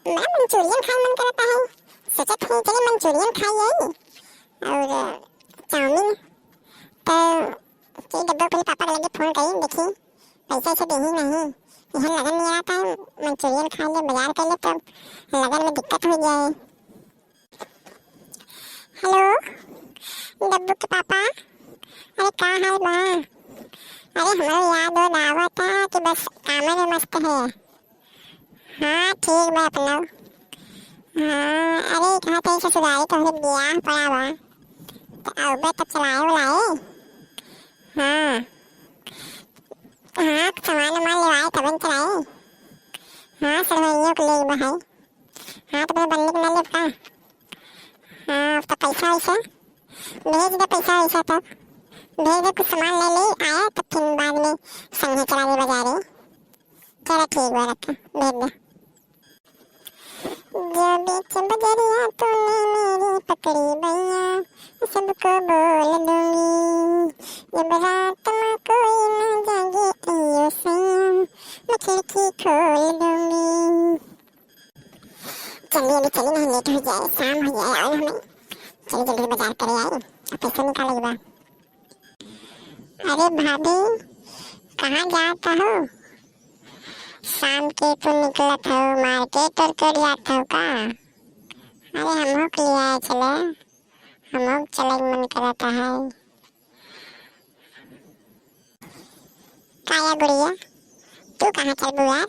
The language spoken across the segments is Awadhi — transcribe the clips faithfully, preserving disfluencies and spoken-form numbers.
बड़ा मंचूरियन खाए मन करता है। सोचत है चले मंचूरियन खाई आई और चाउमीन। तो के डब्बो अपने पापा के लगे फोन करी, देखी पैसा से देही नहीं। यहाँ लगन नहीं आता है, मंचूरियन खा ले, बाजार कर ले, तब लगन में दिक्कत हो जाए। हेलो, डब्बू के पापा, अरे का हाल बा? अरे हमारे याद हो दावत है कि बस कामे में मस्त है। हाँ ठीक बा अपना। हाँ अरे कहा थे ससुरारी तोहरे ब्याह पड़ा बा, तो अउबे तो चलाए उलाए। हाँ हाँ सामान उमान लेवाए तबे न चलाए। हाँ सरवैयों के लिए बा है। हाँ तो बन्नी के ना लेब का? हाँ तो पैसा वैसा भेज दे, पैसा वैसा तो भेज दे, कुछ सामान ले ले आया तब फिर बाद में संगे चला दे बाजारे। चला ठीक बा, रखा, भेज दे। जो बीच बजरिया तूने मेरी पकड़ी बैया, सबको बोल दूंगी। जब रात में कोई ना जागे, अइयो सैया, मैं खिड़की खोल दूंगी। चलिए, अभी चलिए, नहीं लेट हो जाए, शाम हो जाए, और हमें चलिए जल्दी से बाजार करे आई, अब पैसा निकाले के बा। अरे भाभी, कहाँ जात हो? शाम के तू निकलत हो, मार्केट उर्केट जात हो का? अरे हमहू के लिए आए चले, हमहू के चले के मन करत है। का या गुड़िया, तू कहाँ चलबू यार?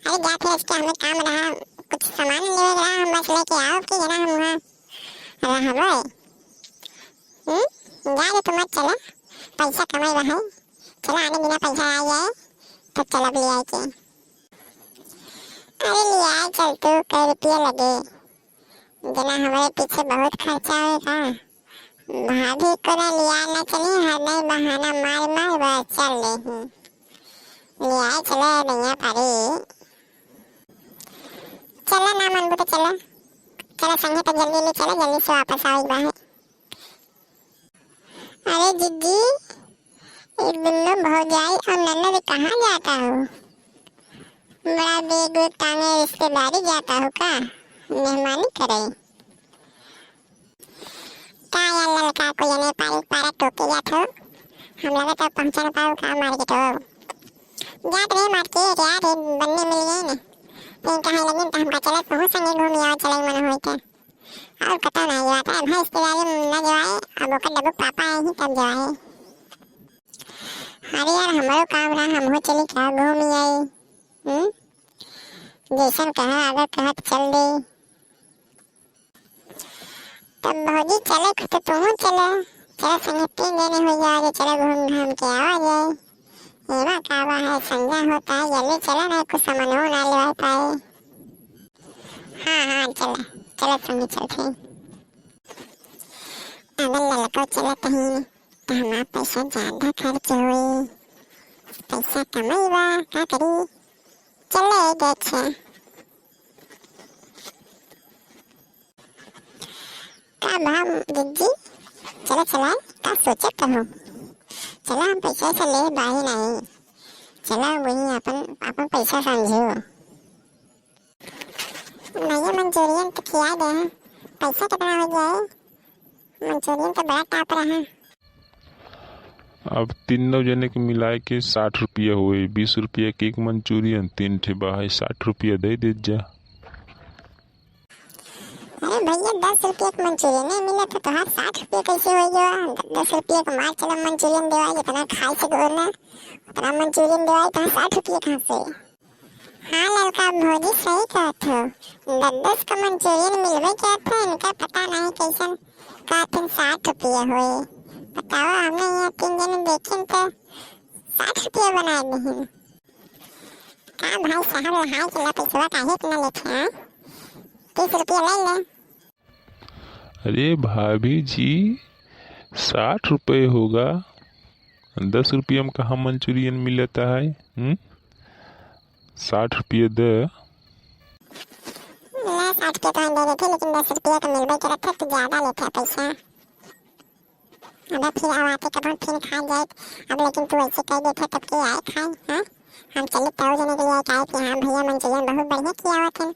अरे जात है, आज के हमें काम रहा, कुछ सामान लेवे के रहा, हम बस लेके आओ कि जना हम वहाँ रहबै। हम्म, जा रे, तू मत चला, पैसा कमाई बा है। चला, आने बिना पैसा आ जाए, तब चलब ले आए के। अरे ले आए चल तू, कै रुपया लगे? जना हमरे पीछे बहुत खर्चा होए का? भाभी को ना ले आए ना चली, हर नहीं बहाना मार मार बस चल लेही। ले आए चले भैया पारी। चला ना मनबू तो चला, चला संगे तो जल्दी ले चला, जल्दी से वापस आवे के बा है। अरे जिज्जी, ई दुनो भौजाई और ननद कहाँ जाता हो? बड़ा बेग उग टांगे रिश्तेदारी जाता हो का? मेहमानी करे? का यार ललका को यने पारी पारा टोके जात हो? हम लगे तो पहुँचा न पाओ का मार्केट हो? जात रहे मार्केट यार, एक बन्ने मिल गए न। तीन कहे लगिन तो हमका चले पहुँच संगे घूम आओ, चले मन होई तो। और कतौ नहीं जाता है, भैंस के गाड़ी में न जाए, अब ओकर डब्बू पापा आए ही तब जाए। अरे यार, हमरो काम रहा, हमहू चली का घूम आई। हम्म? जैसन कहा, अगर कहा तो चल दे। तब भौजी चले तो तू चले, चले संगे तीन जने हो जाए, चले घूम घाम के आवा जाए। एमा का बा है, संझा होता है, जल्दी चले ना, कुछ सामान हो ना ले पाए। हाँ, हाँ, चला, चला, संगे चलते हैं। अगर ललको चलत ही, तो हमार पैसा ज्यादा खर्च होई। पैसा कमाई बा, का करी? चले, देखे। का भाव, जिज्जी? चला, चला, का सोचत हो? चला, हम पैसा से ले बाही नहीं। चला, वही अपन, अपन पैसा समझो। भैया, मंचूरियन तो खिया दे हैं। पैसा कितना हो गया है? मंचूरियन तो बड़ा टॉप रहा। अब तीनों जने के मिलाए के साठ रुपया हुए, बीस रुपया के एक मंचूरियन, तीन ठे बाहर, साठ रुपया दे दे जा। अरे भैया, दस रुपया के मंचूरियन नहीं मिला तो तोहार साठ रुपया कैसे हो गया? द-, दस रुपया के मार चलो मंचूरियन देवा, जितना खाए सको ना, उतना मंचूरियन देवा, तो साठ रुपया कहाँ से? हाँ ललका भौजी सही कहत हो, दस दस का मंचूरियन मिलबे करत है, इनका पता नहीं कैसन कहत हैं साठ रुपया होए। बताओ, हमने यहाँ तीन जने देखें तो साठ रुपया बनाए नहीं। का भाई साहब, लहाई के ला पैसवा काहे इतना लेते हैं? तीस रुपया ले ले। अरे भाभी जी, साठ रुपये होगा, दस रुपये में कहाँ मंचूरियन मिलता है? हम्म, साठ रुपये दे। ले, साठ के तो हम दे देते, लेकिन दस रुपये तो मिलबे करत है, तू ज्यादा लेते है पैसा। अब फिर आवाते कब हम फिर खा जाए, अब लेकिन तू ऐसे कह देते तब के आए खाए, हाँ? हम चले तौ जने के लिए आए खाए कि हाँ भैया, मंचूरियन बहुत बढ़िया किया हुआ थे।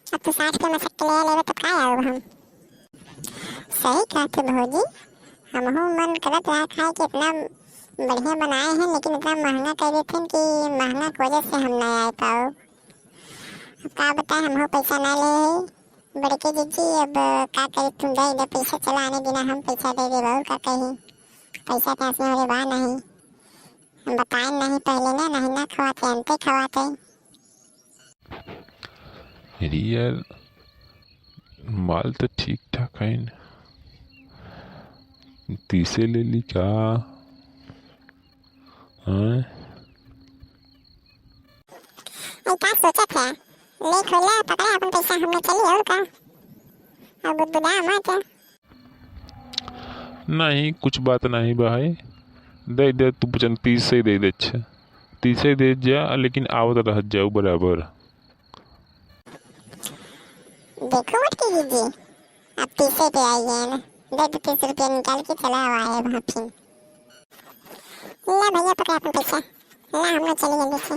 अब तू साठ के मसक के ले लेबे, तब का आऊ हम? सही कहत भौजी, हमहू मन करत रहा खाए के, इतना बढ़िया बनाए हैं, लेकिन इतना महंगा कर देते हैं कि महंगा की वजह से हम ना आ पाओ। अब का बताए, हमहू पैसा ना ले हैं बड़के जीजी। अब का करे, तू दे दे पैसा, चला आने दिना हम पैसा दे देब, और का कही, पैसा तो ऐसे हमारे बा नहीं, हम बताए नहीं पहले ना, नहीं ना खवाते, अंते खवाते। अरे यार, माल तो ठीक ठाक है न। तीसे ले ली का? हाँ? अरे का सोचत है? ले खोला, पकड़ा अपन पैसा, हमने चली और का? अब बुदबुदा मत। नहीं, कुछ बात नहीं बा है। दे दे, तू पचन तीसे दे दे, अच्छा, तीसे दे जा, लेकिन आवत रहत जाऊ बराबर। देखो बड़के जीजी, अब तीसे पे आई है ना, दे दे तीस रुपया निकाल के, चला आवा है वहाँ फिर। ला भैया, पकड़ा अपन पैसा, ला हम लोग चले जल्दी से।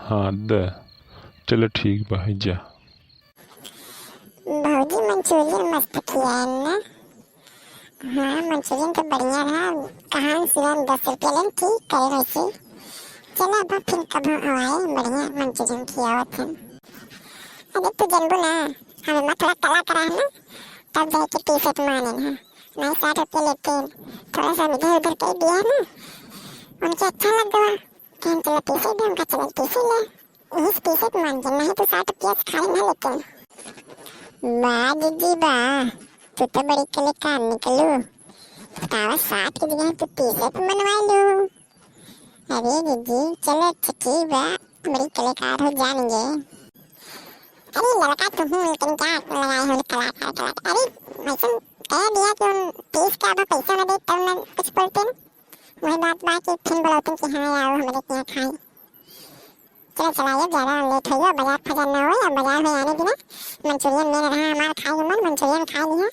हाँ, दे, चलो ठीक बा, है जा। भौजी मंचूरियन मस्त खियाएन ना। हाँ, मंचूरियन तो बढ़िया रहा। कहाँ से हम दस रुपया लेन, ठीक करे वैसे। चला अब फिर कभो आए, बढ़िया मंचूरियन खियावत हन। अरे तू जनबू ना, हमें मत थोड़ा कला करा है ना, तब जाके टी शर्ट माने ना। नहीं, साठ रुपया लेते हैं, थोड़ा सा इधर उधर कर दिया है ना, उनके अच्छा लग गया। कहन चला टी शर्ट दे, उनका चला टी शर्ट ले। इस पीछे तो मान जाना है, तो साठ रुपया से खाली ना लेते। वाह जीजी वाह, तू तो बड़ी कलाकार निकलू। बतावा, साठ की जगह तू तीसे पे मनवा लू। अरे जीजी, चलो अच्छा ठीक बा, बड़ी कलाकार हो जाएंगे। अरे लड़का, तुम हूँ लेकिन क्या लगाए हो कलाकार, कलाकार? अरे वैसे कह दिया कि उन तीस का अब पैसा ना दे, तब ना कुछ बोलते ना। वही बात बा कि फिर बोलते कि हाँ आओ हमारे यहाँ खाए। चलो चला, ये ज्यादा लेट हो गया, बाजार फजार ना हो, अब बाजार में आने बिना मंचूरियन मेन रहा हमार खाए के मन, मंचूरियन खा लिया,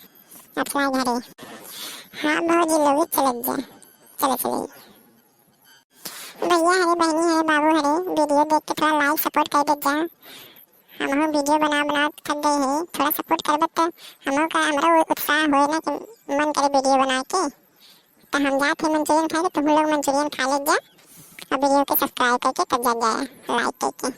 अब चला घरे। हाँ भौजी लोग चले जा, चले चले। भैया हरे, बहनी हरे, बाबू हरे, वीडियो देख के थोड़ा लाइक सपोर्ट कर दे जा। हम हम वीडियो बना बना थक गए हैं, थोड़ा सपोर्ट करबे तो हमहू का, हमरो उत्साह होए ना कि मन करे वीडियो बनाए के। तो हम जात है मंचूरियन खाए, तो तुम लोग मंचूरियन खा ले जा, और वीडियो के सब्सक्राइब करके तब जा जाए, लाइक करके।